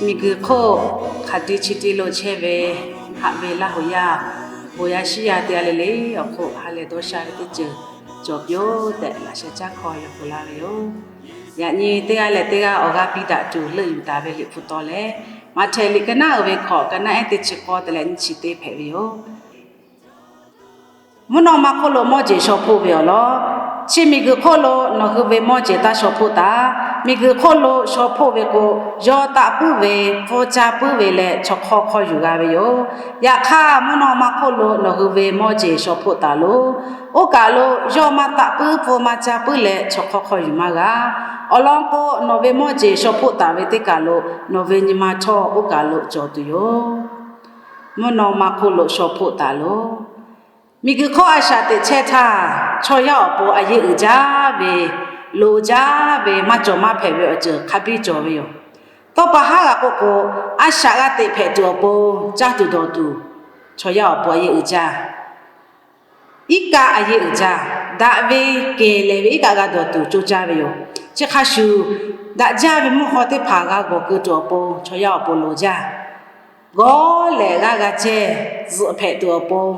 Miˬguiˬ hk'oˆ hk'aˬ ti chi ti lo chehˇ ve haꞈ ve Laˇ huˍ yaˇ, bon yaˇ shiˉ yaˇ teˇ g'aˇ le le awˬ hk'oˆ ha lehˬ dawˇ sha ve teˇ ceuˬ cawˬ piˇ-oˆ tehꞈ laꞈ sheh caˉ hkawˇ yaw k'oˆ laˇ ve yoˬ. Yaꞈ nyi teˇ g'aˇ leh teˇ g'aˇ awˬ g'aˇ piˇ daꞈ tuˬ leuˆ yuˬ taˍ ve Liꞈ hpu taw leh, Maꞈhtehˍ liꞈ ka naˉ uiˍ ve hkawꞈ, ka naˉ ehˉ teˇ chi k'awˇ te leh nyiˇ chi teˇ hpehꞈ ve yoˬ. Mvuhˇ naw ma hk'oˆ lo mawˇ jeˬ shaw hpoˆ ve awˬ lawn. Chi miˬguiˬ hk'oˆ lo nawˬ hui ve mawˇ jeˬ taˇ shaw hpoˆ taˍ. Miˬguiˬ hk'oˆ lo shaw hpoˆ ve k'o, yawˇ taˆ puiˉ ve, pfuhˇ caˇ puiˉ ve leh chaw hk'awˇ hk'awˇ yuˬ g'a ve yoˬ. Yaꞈ hk'aˇ, mvuhˇ naw ma hk'oˆ lo nawˬ hui ve mawˇ jeˬ shaw hpoˆ taˍ loˬ. Oˇ kaˬ lo yawˇ maˇ taˆ puiˉ, pfuhˇ maˇ caˇ puiˉ leh chaw hk'awˇ hk'awˇ yuˬ maˇ g'a. Awˬ lawn k'o, nawˬ ve mawˇ jeˬ shaw hpoˆ taˍ ve teˇ kaˬ lo nawˬ ve nyi ma htawˇ oˇ kaˬ lo cawˬ tuˬ yoˬ. Mvuhˇ naw ma hk'oˆ lo shaw hpoˆ taˍ loˬ. Miˬguiˬ hk'oˆ a shaꞈ teꞈ chehˇ htaˇ, chaw yaˇ awˬ pon a yeˆ uiˍ jaˇ ve, loˍ jaˇ ve, maˇ cawˬ maˇ hpehꞈ ve awˬ ceuˬ hk'a biˇ cawˬ ve yoˬ. Tawˇ pa haˉ g'a k'oˆ k'o, a shaꞈ g'a teꞈ hpehꞈ tuˬ awˬ pon caˇ tuˬ dawˬ tuˬ, chaw yaˇ awˬ pon a yeˆ uiˍ jaˇ. Iˉ kaˆ a yeˆ uiˍ jaˇ. Daꞈ ve kehˬ lehˬ ve iˉ kaˆ g'a dawˬ tuˬ coˇ caˇ ve yoˬ. Chi hk'a shuˍ, daꞈ jaˇ ve mvuhˇ haw teˇ hpaˍ g'a gawˬ keu tuˬ awˬ pon chaw yaˇ awˬ pon loˍ jaˇ. Gawˇ lehˬ g'aˇ g'a cehˇ zuhꞈ hpehꞈ tuˬ awˬ pon,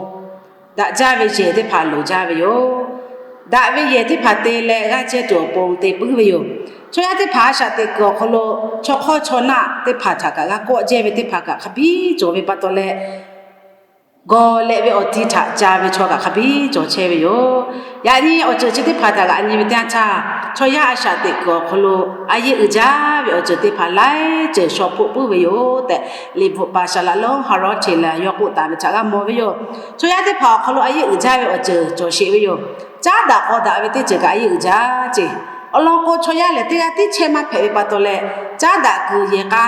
daꞈ jaˇ ve yehˬ teˇ hpaˍ loˍ jaˇ ve yoˬ. Daꞈ ve yehˬ teˇ hpaˍ te leh g'aˇ cehˇ tuˬ awˬ pon te puiˉ ve yoˬ. Chaw yaˇ teˇ hpaˍ a shaꞈ teꞈ kuiˬ awˬ hk'aw lo chaw hk'awˇ chaw naˆ teˇ hpaˍ htaꞈ kaꞈ g'a kawˆ jehˇ ve teˇ hpaˍ kaꞈ hk'a biˇ cawˬ ve pa taw leh, gawˬ lehꞈ ve awˬ ti htaꞈ ca ve chaw kaꞈ hk'a biˇ cawˬ chehˇ ve yoˬ. Yaꞈ nyi awˬ ceuˬ chi teˇ hpaˍ htaꞈ kaꞈ nyi ve teˇ yanˇ htaˇ, chaw yaˇ a shaꞈ teꞈ kuiˬ awˬ hk'aw lo a yeˆ uiˍ jaˇ ve awˬ ceuˬ teˇ hpaˍ laiˉ ceuˬ shaw hpoˆ puiˉ ve yoˬ tehꞈ, liꞈ bvuhꞈ paˍ Saˍ laꞈ lonˉ Haˍrawˇ Hteˍlaˍ yawˇ k'oˆ taˍ ve htaꞈ g'a mawˬ ve yoˬ. Chaw yaˇ teˇ hpaˍ awˬ hk'aw lo a yeˆ uiˍ jaˇ ve awˬ ceuˬ cawˬ sheˍ ve yoˬ. Caˉ daꞈ k'aw daꞈ ve teˇ ceuˬ kaꞈ a yeˆ uiˍ jaˇ ceˇ. Awˬ lawn k'o, chaw yaˇ lehˬ teˇ g'aˇ tiˉ chehˇ maˇ hpehꞈ ve pa taw leh, caˉ daꞈ kuiˬ yehˬ k'a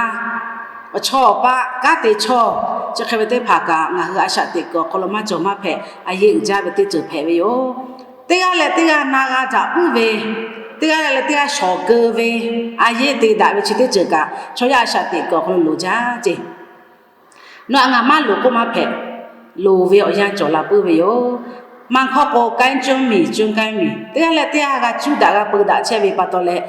awˬ chawˇ awˬ paˆ kanˉ te chawˇ, chi hk'e ve teˇ hpaˍ kaꞈ ngaˬ hui a shaꞈ teꞈ kuiˬ awˬ hk'aw lo maˇ cawˬ maˇ hpehꞈ, a yeˆ uiˍ jaˇ ve teˇ ceuˬ hpehꞈ ve yoˬ. Teˇ g'aˇ leh teˇ g'aˇ na g'a daꞈ puiˉ ve, teˇ g'aˇ leh teˇ g'aˇ shawˍ keu ve, a yeˆ te daꞈ ve chi teˇ ceuˬ kaꞈ chaw yaˇ a shaꞈ teꞈ kuiˬ awˬ hk'aw lo loˍ jaˇ ceˇ. Nawˬ aꞈ ngaˬ maˇ loˍ k'oˆ maˇ hpehꞈ. Loˍ ve awˬ yanˇ cawˬ la puiˉ ve yoˬ. Maˇ hkawˇ k'o, kanˉ cuˇ miˬ cuˇ kanˉ miˬ, teˇ g'aˇ leh teˇ g'aˇ g'a cuˇ daꞈ g'a peu daꞈ chehˇ ve pa taw leh,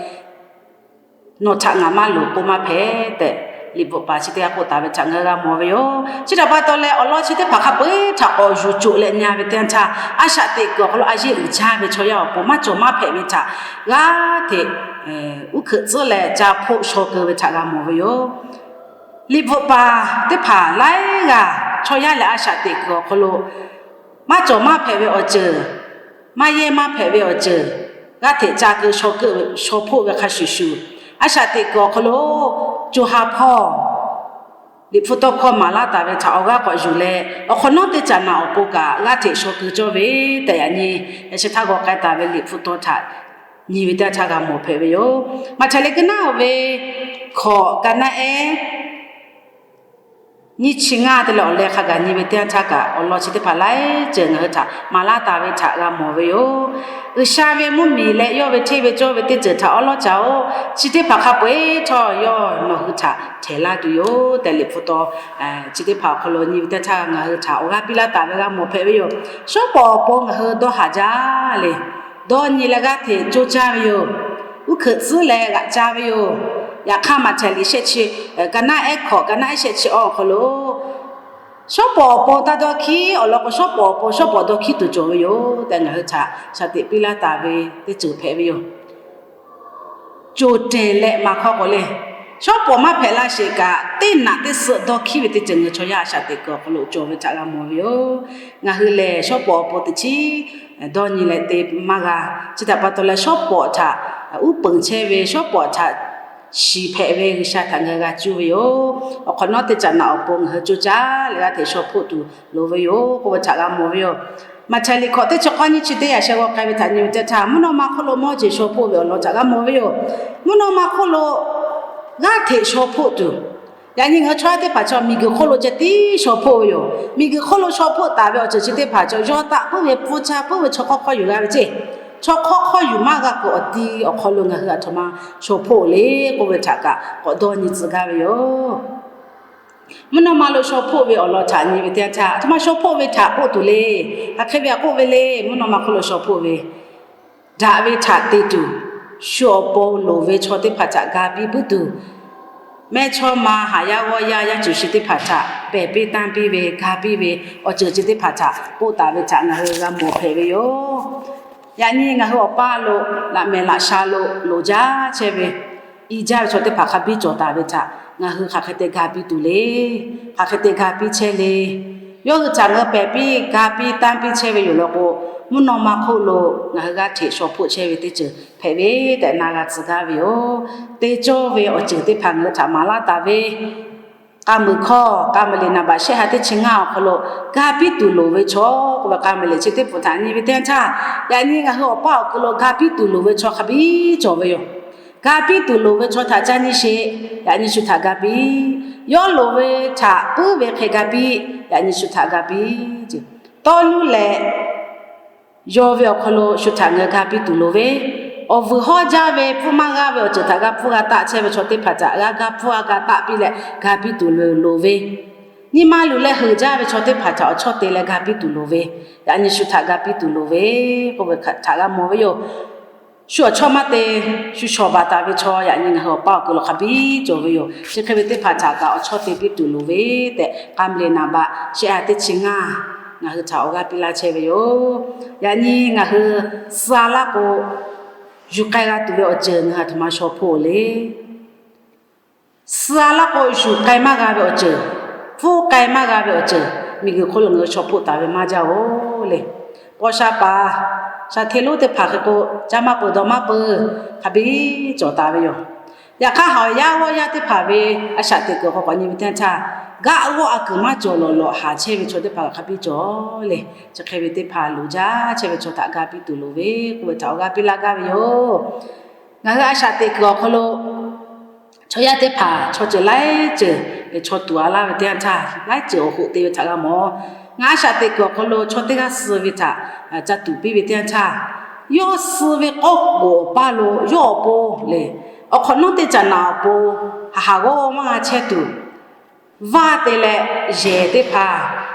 nawˬ htaꞈ ngaˬ maˇ loˍ k'oˆ maˇ hpehꞈ tehꞈ, liꞈ bvuhꞈ paˍ chi teˇ g'aˇ k'oˆ taˍ ve htaꞈ ngaˬ hui g'a mawˬ ve yoˬ. Chi htaꞈ pa taw leh, awˬ lawn chi teˇ hpaˍ hk'a peu-eˬ htaꞈ k'awꞈ yuˬ coˬ leh nyi ve teˇ yanˇ htaˇ, a shaꞈ teꞈ kuiˬ awˬ hk'aw lo a yeˆ uiˍ jaˇ ve chaw yaˇ awˬ pon maˇ cawˬ maˇ hpehꞈ ve htaꞈ g'aˇ hteꞈ uˉ hkeuꞈ tcuhˉ leh ca hpoˆ shaw keu ve htaꞈ g'a mawˬ ve yoˬ. Liꞈ bvuhꞈ paˍ teˇ hpaˍ laiˉ g'aˇ chaw yaˇ lehˬ a shaꞈ teꞈ kuiˬ awˬ hk'aw lo maˇ cawˬ maˇ hpehꞈ ve awˬ ceuˬ, maˇ yehˇ maˇ hpehꞈ ve awˬ ceuˬ, g'aˇ hteꞈ ca keu shaw keu shaw hpoˆ ve hk'a shuˍ shuˍ, a shaꞈ teꞈ kuiˬ awˬ hk'aw lo co ha hpawˇ Liꞈ hpu tawˇ hkawˇ maˍ laˇ taˍ ve htaꞈ awˬ g'aˇ k'awꞈ yuˬ leh, awˬ hk'awꞈ nawˉ teˇ caꞈ naꞈ awˬ pon kaꞈ g'aˇ hteꞈ shaw keu cawˇ ve tehꞈ yaꞈ nyi, yaꞈ sheh htaˇ g'aw k'ai taˍ ve Liꞈ hpu tawˇ htaꞈ nyi ve teˇ yanˇ htaˇ g'a mawˬ hpehꞈ ve yoˬ. Maꞈhtehˍ liꞈ ka naˉ uiˍ ve hkawꞈ, ka naˉ ehˉ nyiˇ chi ngaˇ te leh awˬ leh hk'a gaˬ nyi ve teˇ yanˇ htaˇ kaꞈ, awˬ lawn chi teˇ hpaˍ laiˉ ceuˬ ngaˬ hui htaꞈ maˍ laˇ taˍ ve htaꞈ g'a mawˬ ve yoˬ. G'uiˬsha ve mvuhˇmiˬ leh yawˇ ve hteˇ ve cawˇ ve teˇ ceuˬ htaꞈ awˉ lawˉ ca-oˬ. Chi teˇ hpaˍ hk'a peu-eˬ htawˇ yawˇ nawˬ hui htaꞈ htehˍ laˇ tuˬ yoˬ tehꞈ, Liꞈ hpu tawˇ chi teˇ hpaˍ awˬ hk'aw lo nyi ve teˇ yanˇ htaˇ ngaˬ hui htaꞈ awˬ g'aˇ piˇ laˇ taˍ ve g'a mawˬ hpehꞈ ve yoˬ. Shawˉ pawˍ awˬ pon ngaˬ hui dawˇ haˍ jaˇ le. Dawˇ nyi leh g'aˇ hteꞈ coˇ caˇ ve yoˬ. Uˉ hkeuꞈ tcuhˉ leh g'aꞈ ca ve yoˬ. Yaꞈ hk'aˇ, Maꞈhtehˍ liꞈ shehˆ chi, ka naˉ ehˉ hkawꞈ, ka naˉ ehˉ shehˆ chi awˬ hk'aw lo, shawˉ pawˍ awˬ pon taˇ dawˇ hkiˉ, awˬ lawn k'o, shawˉ pawˍ awˬ pon shawˉ pawˍ dawˇ hkiˉ tuˬ cawˬ ve yoˬ tehꞈ, ngaˬ hui htaꞈ shaˍ teꞈ piˇ laˇ taˍ ve teˇ ceuˬ hpehꞈ ve yoˬ. Coˬ tehˬ leh maˍ hk'aw k'awꞈ le. Shawˉ pawˍ maˇ hpehꞈ laˇ sheˍ kaꞈ, teˇ naꞈ teˇ suhˆ dawˇ hkiˉ ve teˇ ceuˬ ngaˬ hui chaw yaˇ a shaꞈ teꞈ kuiˬ awˬ hk'aw lo cawˬ ve htaꞈ g'a mawˬ ve yoˬ. Ngaˬ hui lehˬ, shawˉ pawˍ awˬ pon teˇ chiˉ dawˇ nyi leh te maˇ g'a. Chi htaꞈ pa taw leh, shawˉ pawˍ htaꞈ uˉ peunˍ chehˇ ve, shawˉ pawˍ htaꞈ shiˍ hpehꞈ ve G'uiˬsha htaꞈ ngaˬ hui g'a cuˇ ve yoˬ. Awˬ hk'awꞈ nawˉ teˇ caꞈ naꞈ awˬ pon ngaˬ hui coˇ caˇ leh g'aˇ hteꞈ shaw hpoˆ tuˬ loˍ ve yoˬ k'oˆ ve htaꞈ g'a mawˬ ve yoˬ. Maꞈhtehˍ liꞈ hkawꞈ teˇ chi k'awˇ nyiˇ chi teˇ yaꞈ sheh g'aw k'ai ve htaꞈ nyi ve teˇ htaˇ, mvuhˇ naw ma hk'oˆ lo mawˇ jeˬ shaw hpoˆ ve awˬ lawn htaꞈ g'a mawˬ ve yoˬ. Mvuhˇ naw ma hk'oˆ lo g'aˇ hteꞈ shaw hpoˆ tuˬ, yaꞈ nyi ngaˬ hui chaw yaˇ teˇ hpaˍ chaw miˬguiˬ hk'oˆ lo ceh tiˉ shaw hpoˆ ve yoˬ. Miˬguiˬ hk'oˆ lo shaw hpoˆ taˍ ve awˬ ceuˬ chi teˇ hpaˍ chaw yawˇ taˆ puiˉ ve, pfuhˇ caˇ puiˉ ve, chaw hk'awˇ hk'awˇ yuˬ g'a ve ceˇ. Chaw hk'awˇ hk'awˇ yuˬ maˇ g'a kuiˬ awˬ ti awˬ hk'aw lo ngaˬ hui aˬ htoꞈ ma shaw hpoˆ le k'oˆ ve htaꞈ kaꞈ k'awꞈ dawˇ nyi tcuh gaˇ ve yoˬ. Mvuhˇ naw ma lo shaw hpoˆ ve awˬ lawn htaꞈ nyi ve teˇ yanˇ htaˇ, aˬ htoꞈ ma shaw hpoˆ ve htaꞈ k'oˆ tuˬ le. Hk'aˬ hk'e ve htaꞈ k'oˆ ve le. Mvuhˇ naw ma hk'oˆ lo shaw hpoˆ ve, daꞈ ve htaꞈ te tuˬ, shu awˬ pon loˍ ve chaw teˇ hpaˍ htaꞈ ga piˇ puiˉ tuˬ, mehˇchawˇma haˍ yaˇ g'awˇ yaˇ yaˇ cuˬ shi teˇ hpaˍ htaꞈ pehˬ piˇ tanˇ piˇ ve, ga piˇ ve awˬ ceuˬ chi teˇ hpaˍ htaꞈ k'oˆ taˍ ve htaꞈ ngaˬ hui g'a mawˬ hpehꞈ ve yoˬ. Yaꞈ nyi ngaˬ hui awˬ paˇ lo, laꞈ mehˍ laꞈ sha lo loˍ jaˇ chehˇ ve, i jaˇ ve chaw teˇ hpaˍ hk'a biˇ cawˬ taˍ ve htaꞈ ngaˬ hui hk'aˬ hk'e te ga piˇ tuˬ le. Hk'aˬ hk'e te ga piˇ chehˇ le. Yawˇ hui htaꞈ ngaˬ hui pehˬ piˇ ga piˇ tanˇ piˇ chehˇ ve yoˬ law k'o, mvuhˇ naw ma hk'oˆ lo ngaˬ hui g'aˇ hteꞈ shaw hpoˆ chehˇ ve teˇ ceuˬ hpehꞈ ve tehꞈ na g'a tcuh gaˇ ve yoˬ. Te cawˇ ve awˬ ceuˬ teˇ hpaˍ ngaˬ hui htaꞈ maˍ laˇ taˍ ve, k'a muiˬ hkawˇ k'a muiˬ liꞈ naˍ baꞈ shehˆ ha teˇ chi ngaˇ awˬ hk'aw lo, ga piˇ tuˬ loˍ ve chaw k'oˆ ve k'a muiˬ liꞈ chi teˇ hpaˍ htaꞈ nyi ve teˇ yanˇ htaˇ, yaꞈ nyi ngaˬ hui awˬ paˇ awˬ hk'aw lo ga piˇ tuˬ loˍ ve chaw hk'a biˇ cawˬ ve yoˬ. Ga piˇ tuˬ loˍ ve chaw htaꞈ ca nyi sheˍ, yaꞈ nyi shu htaꞈ ga piˇ. Yawˇ loˍ ve htaꞈ puiˉ ve hk'e ga piˇ, yaꞈ nyi shu htaꞈ ga piˇ. Tawˇ nuˇ lehˬ, yaw ve awˬ hk'aw lo shu htaꞈ ngaˬ hui ga piˇ tuˬ loˍ ve, awˬ vuiˬ hawˉ jaˇ ve hpfuhˇ maˇ g'aˇ ve awˬ ceuˬ htaꞈ g'a hpfuhˇ g'a taˆ chehˇ ve chaw teˇ hpaˍ htaꞈ g'a ga hpfuhˇ g'a ga taˆ piˇ leh ga piˇ tuˬ loˍ ve, nyi ma luˬ leh heuˬ jaˇ ve chaw teˇ hpaˍ htaꞈ awˬ chawˇ te leh ga piˇ tuˬ loˍ ve, yaꞈ nyi shu htaꞈ ga piˇ tuˬ loˍ ve k'oˆ ve htaꞈ g'a mawˬ ve yoˬ. Shu awˬ chawˇ maˇ te, shu shawˍ baˬ taˍ ve chaw yaꞈ nyi ngaˬ hui awˬ paˇ awˬ hk'aw lo hk'a biˇ cawˬ ve yoˬ. Chi hk'e ve teˇ hpaˍ htaꞈ kaꞈ awˬ chawˇ te piˇ tuˬ loˍ ve tehꞈ, k'a muiˬ liꞈ naˍ baꞈ shehˆ ha teˇ chi ngaˇ ngaˬ hui htaꞈ awˬ g'aˇ piˇ laˇ chehˇ ve yoˬ. Yaꞈ nyi ngaˬ hui suh-a laˇ k'o, yuˬ k'ai g'a tuˬ ve awˬ ceuˬ ngaˬ hui a htoꞈ ma shaw hpoˆ le. Suh-a laˇ k'o, yuˬ k'ai maˇ g'a ve awˬ ceuˬ, pfuhˇ k'ai maˇ g'a ve awˬ ceuˬ, miˬguiˬ hk'oˆ lo ngaˬ hui shaw hpoˆ taˍ ve maˇ jaˇ-oˬ le. Paw sha paˍ, shaˍ hteˇ lonˉ teˇ hpaˍ hk'e k'o, caˇ maˇ peuˬ dawˬ maˇ peuˬ, hk'a biˇ cawˬ taˍ ve yoˬ. Yaꞈ hk'aˇ, haˍ yaˇ g'awˇ yaˇ teˇ hpaˍ ve a shaꞈ teꞈ kuiˬ hk'aw k'awꞈ nyi ve teˇ yanˇ htaˇ, gaˆ g'awˇ a kuiˬ maˇ cawˬ lawˬ lawˬ haˍ chehˇ ve chaw teˇ hpaˍ hk'a biˇ cawˬ le. Chi hk'e ve teˇ hpaˍ loˍ jaˇ chehˇ ve chaw htaꞈ ga piˇ tuˬ loˍ ve k'oˆ ve htaꞈ awˬ g'aˇ piˇ laˇ gaˇ ve yoˬ. Ngaˬ hui a shaꞈ teꞈ kuiˬ awˬ hk'aw lo chaw yaˇ teˇ hpaˍ chaw ceuˬ laiˉ ceuˬ chaw tuˬ a laˇ ve teˇ yanˇ htaˇ, laiˉ ceuˬ awˬ hoꞈ te ve htaꞈ g'a mawˬ. Ngaˬ a shaꞈ teꞈ kuiˬ awˬ hk'aw lo chaw teˇ g'aˇ suh ve htaꞈ ca tuˬ piˇ ve teˇ yanˇ htaˇ, yawˇ suh ve k'awˇ k'oˍ awˬ paˇ lo yawˇ awˬ pon le, awˬ hk'awꞈ nawˉ teˇ caꞈ naꞈ awˬ pon haˍ haˍ g'awˇ g'awˇ maˇ g'a chehˇ tuˬ, vaˇ te leh yehˬ teˇ hpaˍ,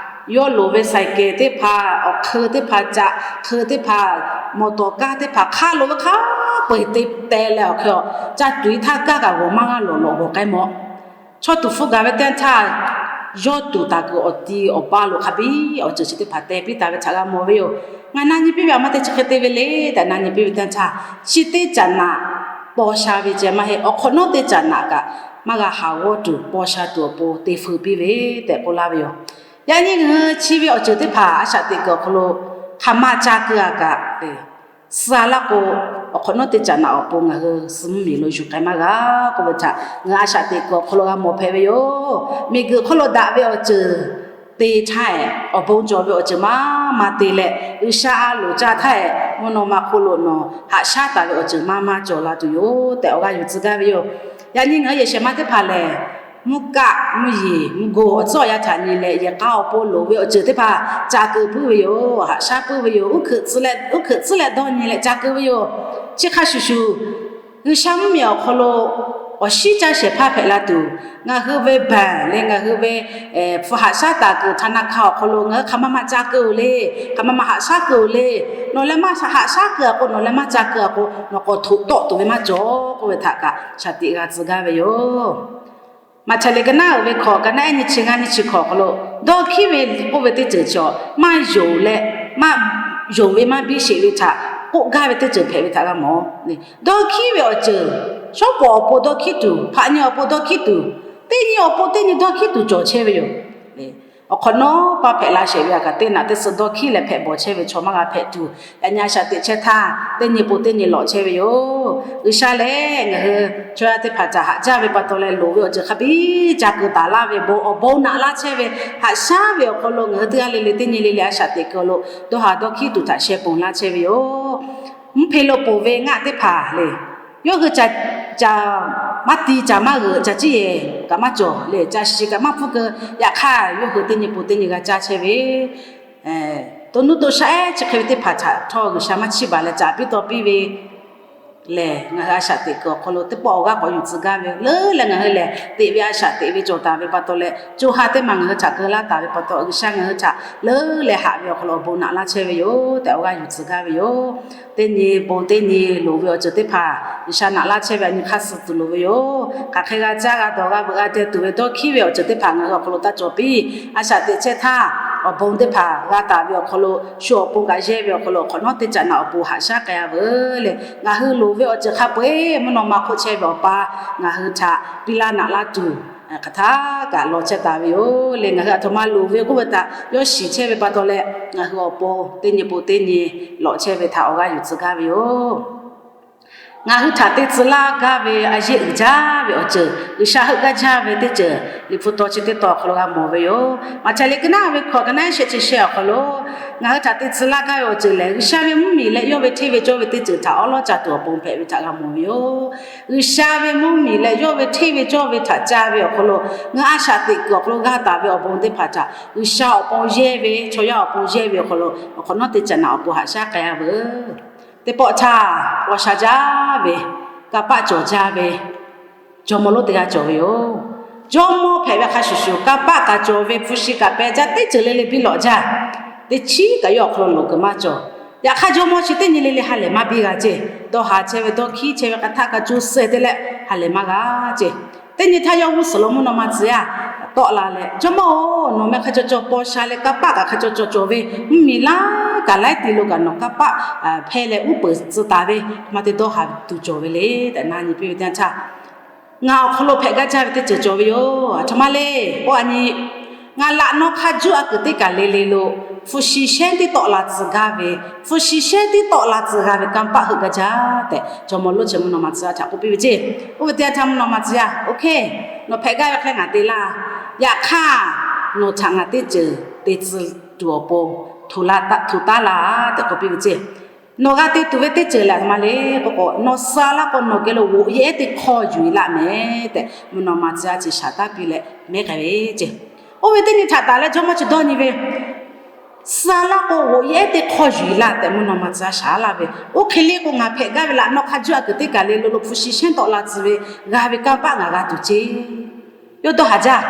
yawˇ loˍ ve saiˍ kehˬ teˇ hpaˍ, awˬ hk'eu teˇ hpaˍ, caꞈ hk'eu teˇ hpaˍ, mawˬ tawˍ kaˇ teˇ hpaˍ hk'a loˍ ve hk'a peu-eˬ te teh leh awˬ hk'e a, ca tuˬ-e htaˇ gaˇ kaꞈ g'awˬ maˇ g'a lawˬ lawꞈ g'awˬ k'ai mawˬ. Chaw tuˬ hpfuhˇ gaˬ ve teˇ yanˇ htaˇ, yawˇ tuˬ taˍ kuiˬ awˬ ti awˬ paˇ lo hk'a biˇ awˬ ceuˬ chi teˇ hpaˍ teh piˇ taˍ ve htaꞈ g'a mawˬ ve yoˬ. Ngaˬ na nyi piˇ ve a ma te chi hk'e te ve le tehꞈ na nyi piˇ ve teˇ yanˇ htaˇ, chi teˇ caꞈ naꞈ paw sha ve ceh maˇ heˆ, awˬ hk'awꞈ nawˉ teˇ caꞈ naꞈ kaꞈ maˇ g'a haˍ g'awˇ tuˬ paw sha tuˬ awˬ pon te feu piˇ ve tehꞈ k'oˆ laˇ ve yoˬ. Yaꞈ nyi ngaˬ hui chi ve awˬ ceuˬ teˇ hpaˍ a shaꞈ teꞈ kuiˬ awˬ hk'aw lo hk'aˬ ma ca keu-a kaꞈ, suh-a laˇ k'o, awˬ hk'awꞈ nawˉ teˇ caꞈ naꞈ awˬ pon ngaˬ hui suh mvuhˇmiˬ lo yuˬ k'ai maˇ g'a k'oˆ ve htaꞈ ngaˬ hui a shaꞈ teꞈ kuiˬ awˬ hk'aw lo g'a mawˬ hpehꞈ ve yoˬ. Miˬguiˬ hk'oˆ lo daꞈ ve awˬ ceuˬ te htaˇ-ehˍ, awˬ bon cawˬ ve awˬ ceuˬ maˇ maˇ te leh, G'uiˬsha a loˍ caˇ htaˇ-ehˍ, mvuhˇ naw ma hk'oˆ lo nawˬ haꞈ shaˉ taˍ ve awˬ ceuˬ maˇ maˇ cawˬ la tuˬ yoˬ tehꞈ awˬ g'aˇ yuˬ tcuh gaˇ ve yoˬ. Yaꞈ nyi ngaˬ hui yehˬ shehˍ ma teˇ hpaˍ lehˬ, mvuhˇ kaˆ mvuhˇ yeˬ mvuhˇ go awˬ tcuhˉ awˬ yanˇ htaꞈ nyi leh yehˬ k'a awˬ pon loˍ ve awˬ ceuˬ teˇ hpaˍ ca keu puiˉ ve yoˬ. Haꞈ shaˉ puiˉ ve yoˬ. Uˉ hkeuꞈ tcuhˉ leh uˉ hkeuꞈ tcuhˉ leh dawˇ nyi leh ca keu ve yoˬ. Chi hk'a shuˍ shuˍ, G'uiˬsha mvuhˇmiˬ awˬ hk'aw lo awˬ shinˉ caˇ shehˍ hpaˇ hpehꞈ la tuˬ, ngaˬ hui ve bank leh ngaˬ hui ve hpu haꞈ shaˉ taˍ kuiˬ ธนาคาร awˬ hk'aw lo ngaˬ hui hk'aˬ ma ma ca keu-oˬ le, hk'aˬ ma ma haꞈ shaˉ keu-oˬ le, nawˬ leh maˇ haꞈ shaˉ keu-oˬ le, nawˬ leh maˇ ca keu-a k'o, nawˬ k'awꞈ htoꞈ tawˆ tuˬ ve maˇ cawˬ k'oˆ ve htaꞈ kaꞈ shaˍ tiꞈ g'a tcuh gaˇ ve yoˬ. Maꞈhtehˍ liꞈ ka naˉ uiˍ ve hkawꞈ, ka naˉ ehˉ nyiˇ chi ngaˇ nyiˇ chi hkawꞈ awˬ hk'aw lo, dawˇ hkiˉ ve k'oˆ ve teˇ ceuˬ chi-a, maˇ yonˍ leh, maˇ yonˍ ve maˇ biˇ sheˍ ve htaꞈ k'oˆ gaˇ ve teˇ ceuˬ hpehꞈ ve htaꞈ g'a mawˬ. Dawˇ hkiˉ ve awˬ ceuˬ, shawˉ pawˍ awˬ pon dawˇ hkiˉ tuˬ, hpaꞈ nyi awˬ pon dawˇ hkiˉ tuˬ, teˇ nyi awˬ pon teˇ nyi dawˇ hkiˉ tuˬ cawˬ chehˇ ve yoˬ. Awˬ hk'awꞈ nawˉ paˇ hpehꞈ la shehˍ ve a kaꞈ, teˇ naꞈ teˇ suh dawˇ hkiˉ leh hpehꞈ bawˬ chehˇ ve chaw maˇ g'a hpehꞈ tuˬ, yaꞈ nyi a shaꞈ teꞈ chehˇ htaˇ, teˇ nyi pon teˇ nyi lawꞈ chehˇ ve yoˬ. G'uiˬsha lehˬ ngaˬ hui chaw yaˇ teˇ hpaˍ htaꞈ haꞈ jaˇ ve pa taw leh loˍ ve awˬ ceuˬ hk'a biˇ ca keu taˍ laˇ ve bon awˬ bon naꞈ laˇ chehˇ ve, haꞈ shaˉ ve awˬ hk'aw lo ngaˬ hui teˇ g'aˇ le le teˇ nyi le le a shaꞈ teꞈ kuiˬ awˬ lo dawˇ haˍ dawˇ hkiˉ tuˬ htaꞈ sheh ponˬ laˇ chehˇ ve yoˬ. Mvuhˇ hpeˇ lo ponˬ ve ngaˆ teˇ hpaˍ lehˬ, yawˇ hui caꞈ maˇ ti caꞈ maˇ g'euꞈ caꞈ ciˉ yehˬ kaꞈ maˇ cawˬ leh caꞈ shiˍ kaꞈ maˇ hpfuhˇ keu. Yaꞈ hk'aˇ yawˇ hui teˇ nyi pon teˇ nyi g'a caˇ chehˇ ve, to nuˇ to shaˆ ehˉ chi hk'e ve teˇ hpaˍ htaꞈ htawˇ G'uiˬsha maˇ chiˇ baˬ leh caꞈ piˇ taw piˇ ve, lehˬ, ngaˬ hui a shaꞈ teꞈ kuiˬ awˬ hk'aw lo teˇ pawˆ awˬ g'aˇ k'awꞈ yuˬ tcuh gaˇ ve leuˉ leh, ngaˬ hui lehˬ teꞈ ve a shaꞈ teꞈ ve cawˬ taˍ ve pa taw leh, co ha teˇ maˬ ngaˬ hui htaꞈ keu laˇ taˍ ve pa taw, G'uiˬsha ngaˬ hui htaꞈ leuˉ leh haꞈ ve awˬ hk'aw lo awˬ bon naꞈ laˇ chehˇ ve yoˬ tehꞈ awˬ g'aˇ yuˬ tcuh gaˇ ve yoˬ. Teˇ nyi bon teˇ nyi loˍ ve awˬ ceuˬ teˇ hpaˍ G'uiˬsha naꞈ laˇ chehˇ ve a nyi hk'aˇ suh tuˬ loˍ ve yoˬ. Hk'aˬ hk'e g'a caˇ g'a dawˬ g'a veuꞈ g'a deh tuˬ ve dawˇ hkiˉ ve awˬ ceuˬ teˇ hpaˍ ngaˬ hui awˬ hk'aw lo taˇ cawˬ piˇ. A shaꞈ teꞈ chehˇ htaˇ, awˬ bon teˇ hpaˍ g'a taˍ ve awˬ hk'aw lo, shu awˬ pon kaꞈ yehˇ ve awˬ hk'aw lo awˬ hk'awꞈ nawˉ teˇ caꞈ naꞈ awˬ pon haꞈ shaˉ k'ai-a veuˬ leh, ngaˬ hui loˍ ve awˬ ceuˬ hk'a peu-eˬ mvuhˇ naw ma hk'oˆ chehˇ ve Awˬ pa ngaˬ hui htaꞈ piˇ laˇ naꞈ laˇ tuˬ hk'aˬ htaˇ kaꞈ law chehˇ taˍ ve yoˬ leh, ngaˬ hui aˬ htoꞈ ma loˍ ve k'oˆ ve htaꞈ yawˇ shiˍ chehˇ ve pa taw leh, ngaˬ hui awˬ pon teˇ nyi pon teˇ nyi lawꞈ chehˇ ve htaꞈ awˬ g'aˇ yuˬ tcuh gaˇ ve yoˬ. Ngaˬ hui htaꞈ te tcuh laˇ gaˇ ve a yeˇ uiˍ jaˇ ve awˬ ceuˬ, G'uiˬsha heuˆ gaˇ jaˇ ve teˇ ceuˬ Liꞈ hpu taw chi teˇ taw awˬ hk'aw lo g'a mawˬ ve yoˬ. Maꞈhtehˍ liꞈ ka naˉ ve hkawꞈ ka naˉ shehˆ chi shehˆ awˬ hk'aw lo, ngaˬ hui htaꞈ te tcuh laˇ gaˇ ve awˬ ceuˬ lehˬ, G'uiˬsha ve mvuhˇmiˬ leh yawˇ ve hteˇ ve cawˇ ve teˇ ceuˬ htaꞈ awˉ lawˉ ca tuˬ awˬ pon hpehꞈ ve htaꞈ g'a mawˬ ve yoˬ. G'uiˬsha ve mvuhˇmiˬ leh yawˇ ve hteˇ ve cawˇ ve htaꞈ ca ve awˬ hk'aw lo, ngaˬ hui a shaꞈ teꞈ kuiˬ awˬ hk'aw lo g'a taˍ ve awˬ bon teˇ hpaˍ htaꞈ G'uiˬsha awˬ pon yehˇ ve, chaw yaˇ awˬ pon yehˇ ve awˬ hk'aw lo awˬ hk'awꞈ nawˉ teˇ caꞈ naꞈ awˬ pon haꞈ shaˉ k'ai-a veuˬ. Teˇ pawˆ htaˇ, paw sha jaˇ ve, kanˇ paˆ cawˬ jaˇ ve jawˇmawˇ lonˉ teˇ g'aˇ cawˬ ve yoˬ. Jawˇmawˇ hpehꞈ ve hk'a shuˍ shuˍ, kanˇ paˆ kaꞈ cawˬ ve, hpu shi kaꞈ peh jaˇ, teˇ ceuˬ le le biˇ lawꞈ jaˇ. Teˇ chiˉ kaꞈ yawˇ awˬ hk'aw lo loˍ kuiˬ maˇ cawˬ. Yaꞈ hk'aˇ, jawˇmawˇ chi teˇ nyi le le ha lehˬ maˇ biˇ g'a ceˇ. Dawˇ haˍ chehˇ ve, dawˇ hkiˉ chehˇ ve, hk'aˬ htaˆ kaꞈ co suh te leh ha lehˬ maˇ g'a ceˇ. Teˇ nyi htaˇ yawˇ g'uˇ suhˍ lo mvuhˇ naw ma tcuh yaˇ tawˆ la leh, Jawˇmawˇ-oˬ, nawˬ meh hk'a caw caw paw sha leh kanˇ paˆ kaꞈ hk'a caw caw cawˬ ve, mvuhˇmiˬ laiˉ kaꞈ laiˉ ti lo kaꞈ nawˬ kanˇ paˆ hpehˇ leh uˉ peunˍ tcuh taˍ ve, hk'aˬ ma te dawˇ haˍ tuˬ cawˬ ve le tehꞈ na nyi piˇ ve teˇ yanˇ htaˇ, ngaˬ awˬ hk'aw lo hpehꞈ gaˇ jaˇ ve teˇ ceuˬ cawˬ ve yoˬ. Aˬ htoꞈ ma le k'o, a nyi, ngaˬ laꞈ naw hk'a juˇ a kuiˬ teˇ kaˬ le le lo hpu shi shehˉ tiˉ tawˆ la tcuh gaˇ ve, hpu shi shehˉ tiˉ tawˆ la tcuh g'a ve kanˇ paˆ heuˆ gaˇ jaˇ tehꞈ, jawˇmawˇ lonˉ chi mvuhˇ naw ma tcuh yaˇ htaꞈ k'oˆ piˇ ve ceˇ. Oˇ ve teˇ yanˇ htaˇ mvuhˇ naw ma tcuh yaˇ, OK, nawˬ hpehꞈ gaˇ ve hk'e ngaˬ te laˇ. Yaꞈ hk'aˇ, nawˬ htaꞈ ngaˬ teˇ ceuˬ te tcuh tuˬ awˬ pon htoꞈ taˉ laˇ tehꞈ k'oˆ piˇ ve ceˇ. Nawˬ g'a te tuˬ ve teˇ ceuˬ lehˬ, aˬ htoꞈ ma le k'o k'o, nawˬ suh laˇ k'o nawˬ geh lo g'oꞈ yehˉ teˇ hkawˇ yuˬ-e laˇ mehˍ tehꞈ, mvuhˇ naw ma tcuh yaˇ chi shaˍ taˉ piˇ leh mehˉ k'ai ve ceˇ. Oˇ ve teˇ nyi htaꞈ taˍ leh jawˇmawˇ chi dawˇ nyi ve, suh laˇ k'o g'oꞈ yehˉ teˇ hkawˇ yuˬ-e laˇ tehꞈ mvuhˇ naw ma tcuh yaˇ shaˍ laˇ ve, oˇ hk'e le k'o ngaˬ hpehꞈ gaˇ ve laꞈ naw hk'a juˇ a kuiˬ teˇ kaˬ le lo lo hpu shi shehˉ tawˆ la tcuh ve g'a ve kanˇ paˆ ngaˬ g'a tuˬ ceˇ. Yawˇ dawˇ haˍ jaˇ.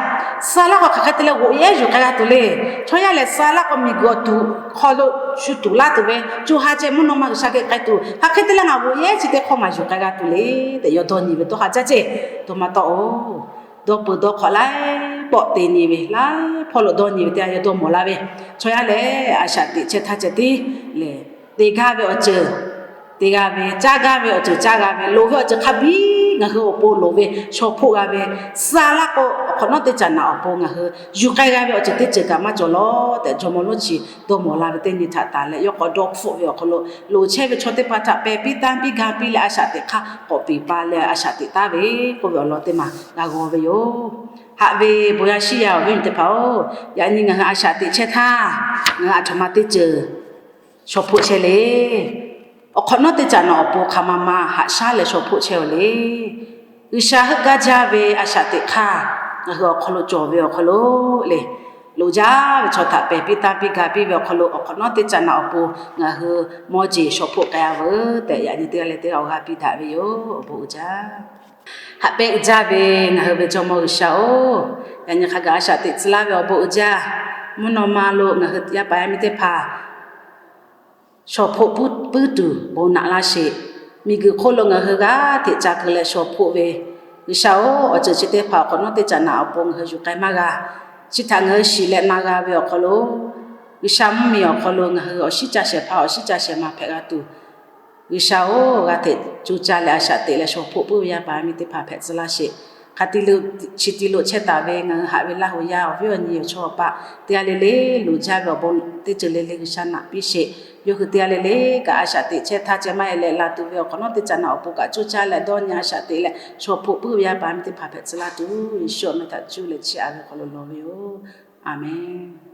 Suh laˇ k'o hk'aˬ hk'e te leh g'oꞈ yehˉ yuˬ k'ai g'a tuˬ le. Chaw yaˇ lehˬ suh laˇ k'o miˬguiˬ awˬ tuˬ hk'aw lo shu tuˬ laˇ tuˬ ve, co ha ceh mvuhˇ naw ma G'uiˬsha geh k'ai tuˬ, hk'aˬ hk'e te leh ngaˬ g'oꞈ yehˉ chi teˇ hkawˇ ngaˬ yuˬ k'ai g'a tuˬ le tehꞈ yawˇ dawˇ nyi ve, dawˇ haˍ jaˇ ceˇ. Aˬ htoꞈ ma tawˆ-oˬ, dawˇ peuˬ dawˇ hk'awꞈ laiˉ pawˆ te nyi ve, laiˉ hpawˇ lo dawˇ nyi ve teˇ yanˇ yawˇ dawˇ mawˬ la ve, chaw yaˇ lehˬ a shaꞈ teꞈ chehˇ htaˇ ceh tiˉ lehˬ, te gaˇ ve awˬ ceuˬ te g'a ve, caˇ gaˇ ve awˬ ceuˬ caˇ g'a ve, loˍ ve awˬ ceuˬ hk'a biˇ ngaˬ hui awˬ pon loˍ ve shaw hpoˆ g'a ve, suh laˇ k'o awˬ hk'awꞈ nawˉ teˇ caꞈ naꞈ awˬ pon ngaˬ hui yuˬ k'ai g'a ve awˬ ceuˬ teˇ ceuˬ kaꞈ maˇ cawˬ lawˬ tehꞈ, jawˇmawˇ lonˉ chi dawˇ mawˬ la ve teˇ nyi htaꞈ taˍ leh, yawˇ k'awꞈ dawˇ hpfuhˆ ve awˬ hk'aw lo loˍ chehˇ ve chaw teˇ hpaˍ htaꞈ pehˬ piˇ tanˇ piˇ ga piˇ leh a shaꞈ teꞈ hk'aˇ k'awꞈ peˬ pa leh a shaꞈ teꞈ taˍ ve k'oˆ ve awˬ lawn teˇ maˬ g'a g'aw ve yoˬ. Haꞈ ve bon yaˇ shiˉ yaˇ awˬ viˉ awˬ nyi teˇ hpaˍ-oˬ, yaꞈ nyi ngaˬ hui a shaꞈ teꞈ chehˇ htaˇ, ngaˬ hui aˬ htoꞈ ma teˇ ceuˬ shaw hpoˆ chehˇ le. Awˬ hk'awꞈ nawˉ teˇ caꞈ naꞈ awˬ pon hk'aˬ ma ma haꞈ shaˉ leh shaw hpoˆ chehˇ-oˬ le. G'uiˬsha heuˆ gaˇ jaˇ ve a shaꞈ teꞈ hk'aˇ ngaˬ hui awˬ hk'aw lo cawˬ ve awˬ hk'aw lo le, loˍ jaˇ ve chaw htaꞈ pehˬ piˇ tanˇ piˇ ga piˇ ve awˬ hk'aw lo, awˬ hk'awꞈ nawˉ teˇ caꞈ naꞈ awˬ pon ngaˬ hui mawˇ jeˬ shaw hpoˆ k'ai-a veuˬ tehꞈ, yaꞈ nyi teˇ g'aˇ leh teˇ g'aˇ awˬ g'aˇ piˇ daꞈ ve yoˬ. Awˬ bon uiˍ jaˇ. Haꞈ pehnˇ uiˍ jaˇ ve ngaˬ hui ve jawˇmawˇ G'uiˬsha-oˬ, yaꞈ nyi hk'a gaˬ a shaꞈ teꞈ tcuh laˇ ve awˬ bon uiˍ jaˇ. Mvuhˇ naw ma lo ngaˬ hui yaˇ paˍ yaˇ miˇ teˇ hpaˍ shaw hpoˆ puiˉ tuˬ bon naꞈ laˇ sheˍ. Miˬguiˬ hk'oˆ lo ngaˬ hui g'aˇ hteꞈ ca keu leh shaw hpoˆ ve, G'uiˬsha-oˬ, awˬ ceuˬ chi teˇ hpaˍ awˬ hk'awꞈ nawˉ teˇ caꞈ naꞈ awˬ pon ngaˬ hui yuˬ k'ai maˇ g'a. Chi htaꞈ ngaˬ hui shiˍ leh na g'a ve awˬ hk'aw lo, G'uiˬsha mvuhˇmiˬ awˬ hk'aw lo ngaˬ hui awˬ shiˉ ca shehˍ hpaˇ awˬ shiˉ ca shehˍ ma hpehꞈ g'a tuˬ, G'uiˬsha-oˬ, g'a hteꞈ co caˇ leh a shaꞈ teꞈ leh shaw hpoˆ puiˉ ve yaˇ paˍ yaˇ miˇ teˇ hpaˍ hpehꞈ tcuh laˇ sheˍ. Hk'a ti lo chi ti lo chehˇ taˍ ve ngaˬ hui haꞈ ve laˇ hui yaˇ awˬ viˉ awˬ nyi awˬ chawˇ awˬ paˆ teˇ g'aˇ le le loˍ jaˇ ve awˬ bon teˇ ceuˬ le le G'uiˬsha naꞈ piˇ sheˍ. Yawˇ hui teˇ g'aˇ le le kaꞈ a shaꞈ teꞈ chehˇ htaˇ ceh maˇ heˆ leh laˬ tuˬ ve awˬ hk'awꞈ nawˉ teˇ caꞈ naꞈ awˬ pon kaꞈ co caˇ leh dawˇ nyi a shaꞈ teꞈ leh shaw hpoˆ puiˉ ve yaˇ paˍ yaˇ miˇ teˇ hpaˍ hpehꞈ tcuh laˇ tuˬ, Yeˍsuˆ awˬ meh htaꞈ cuˇ leh chiˇ aꞈ ve hk'aw lo lawˬ ve yoˬ. Aˬmenˍ.